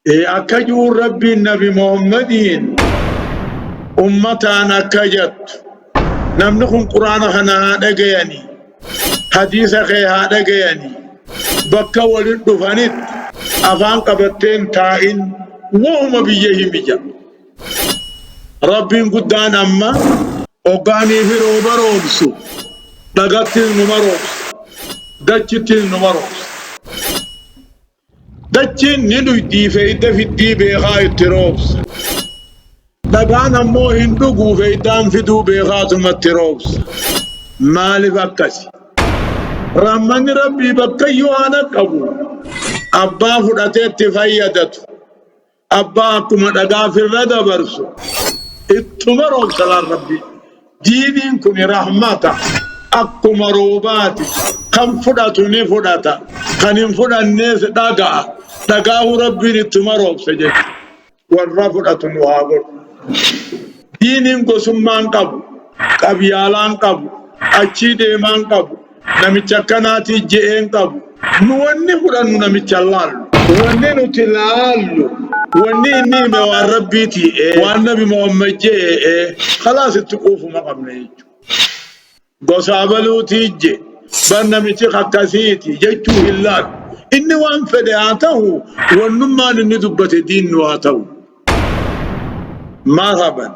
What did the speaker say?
Akka ji'uun Rabbiin Nabi Muhammadiin ummataan akka jettu namni kun Quraana kana haa dhagayanii, hadiisa kee haa dhagayanii, bakka walitti dhufanitti afaan qabatteen taa'in, wahuma biyya himi jedha. Rabbiin guddaan amma hoggaanii fi rooba roobsu dhagattis numa roobsa, dachittis numa roobsa. Dachiin ni dhuydii feeyda fiddii beekaa itti roobsa. Dhagaan ammoo hin dhuguu feeydaan fiduu beekaatuma itti roobsa. Maaliif akkasi? Rahmanni Rabbii bakkayyuu haa dhaqqabu. Abbaa fudhatee itti fayyadatu. Abbaa akkuma dhagaa firra dabarsu ittuma roobsa laal Rabbii. Diiniin kun rahmata akkuma roobaati. Kan fudhatu ni fudhata. Kan hin fudhannees dhaga'a. Dhagaahuu Rabbiin ittuma roobsa jechuudha. Warra fudhatu nu haa godhu. Diiniin gosummaan qabu, qabyaalaan qabu, achii deemaan qabu, namicha akkanaatii je'een qabu. Nu wanni fudhannu namicha laallu. Wanni nuti laallu, wanni inni hime waan Rabbiitii ee, waan Nabi Muhammad je'e ee, khalaas itti quufuma qabna jechuudha. Gosa abaluutii je, bar namichi akkasiiti jechuu hin laallu. Inni waan fedhe haa ta'u, wannummaan inni dubbate diinnu haa ta'u. Marhaban.